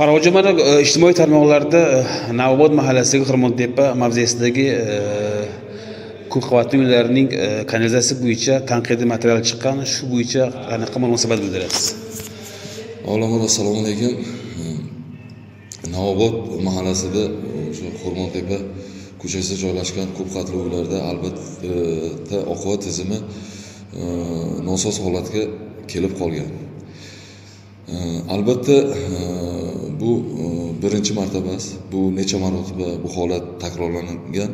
Farhodjon, mana ijtimoiy tarmoqlarda Navobod mahallasidagi Xirmontepa mavzesidagi ko'p qavatli uylarning kanalizatsiya bo'yicha tanqidiy material chiqqan. Shu bo'yicha qanaqa munosabat bildirasiz? Avvalambor assalomu alaykum. Navobod mahallasida o'sha Xirmontepa ko'chasida joylashgan ko'p qavatli uylarda albatta oqova tizimi nosoz holatga kelib qolgan. Albatta bu birinchi marta emas, bu necha marotaba bu holat takrorlangan.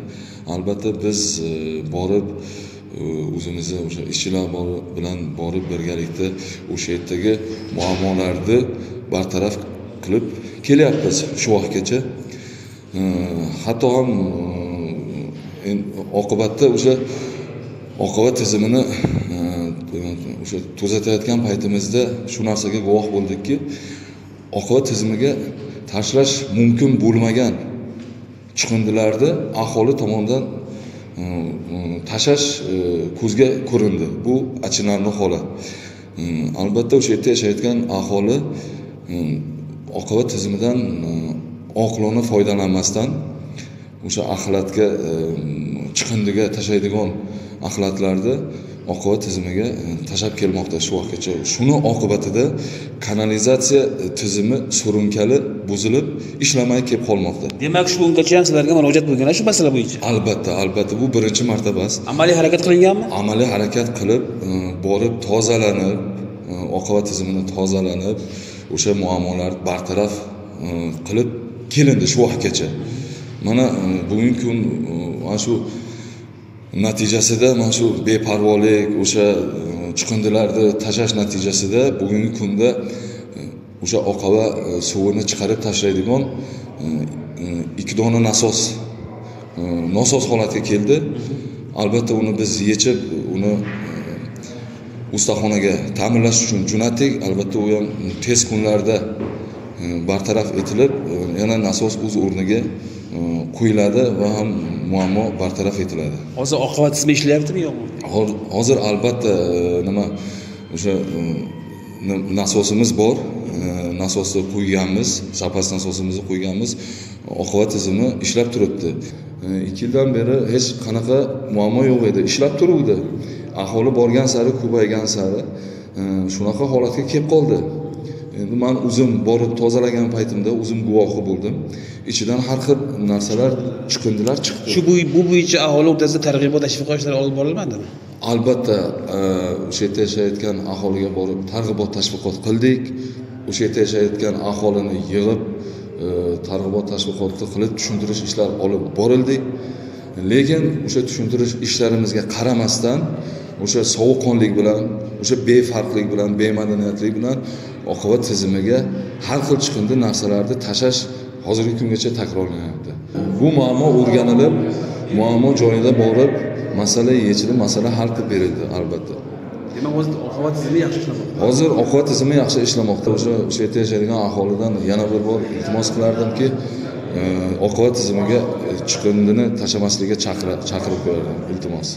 Albatta biz borib o'zimizni o'sha ishchilar bilan borib birgalikda o'sha yerdagi muammolarni bartaraf qilib kelyapmiz shu vaqtgacha. Hatto ham oqibatda o'sha oqova tizimini o'sha tuzatayotgan paytimizda shu narsaga guvoh bo'ldikki, oqova tizimiga tashlash mumkin bo'lmagan chiqindilarni aholi tomonidan tashlash ko'zga ko'rindi. Bu achinarli holat. Albatta o'sha yerda yashayotgan aholi oqova tizimidan oqilona foydalanmasdan o'sha axlatga, chiqindiga tashlaydigan axlatlarni oqova tizimiga tashlab kelmoqda shu vaqtgacha. Shuni oqibatida kanalizatsiya tizimi so'rinkali buzilib, ishlamay kelib qolmoqda. Demak, shu kungacha ham sizlarga murojaat bo'lgan shu masala bo'yicha? Albatta, albatta bu birinchi marta emas. Amaliy harakat qilinganmi? Amaliy harakat qilib, borib tozalanib, oqova tizimini tozalanib, o'sha muammolar bartaraf qilib kelindi shu vaqtgacha. Mana bugungi kun mana shu natijasida, mana shu beparvolik, o'sha chiqindilarni tashlash natijasida bugungi kunda o'sha oqova suvini chiqarib tashlaydigan 2 dona nasos nosoz holatga keldi. Albatta uni biz yechib, uni ustaxonaga ta'mirlash uchun jo'natdik. Albatta u ham tez kunlarda bartaraf etilib, yana nasos o'z o'rniga qo'yiladi va ham muammo bartaraf etiladi. Hozir oqova tizimi ishlayaptimi yo'qmi? Hozir albatta nima o'sha nasosimiz bor, nasosni qo'yganmiz, zapas nasosimizni qo'yganmiz. Oqova tizimi ishlab turibdi. 2 yildan beri hech qanaqa muammo yo'q edi, ishlab turuvdi. Aholi borgan sari, ko'paygan sari shunaqa holatga kelib qoldi. Endi men o'zim borib tozalagan paytimda o'zim guvohi bo'ldim. Ichidan har xil narsalar, chiqindilar chiqdi. Shu bu bo'yicha aholi o'rtasida targ'ibot tashviqot ishlari olib borilmadimi? Albatta, o'sha yerda yashayotgan aholiga borib targ'ibot tashviqot qildik. O'sha yerda yashayotgan aholini yig'ib, targ'ibot tashviqotni qilib tushuntirish ishlari olib borildik. Lekin o'sha tushuntirish ishlarimizga qaramasdan o'sha sovuqqonlik bilan, o'sha befarqlik bilan, bemadaniyatlik bilan oqova tizimiga har xil chiqindi narsalarni tashlash hozirgi kungacha takrorlanyapti. Bu muammo o'rganilib, muammo joyida borib, masala yechilib, masala hal qilib berildi albatta. Demak, hozir oqova tizimi yaxshi ishlamoqda. Hozir oqova tizimi yaxshi ishlamoqda. O'sha yerda yashaydigan aholidan yana bir bor iltimos qilardimki, oqova tizimiga chiqindini tashlamaslikka chaqirib qo'yardim, iltimos.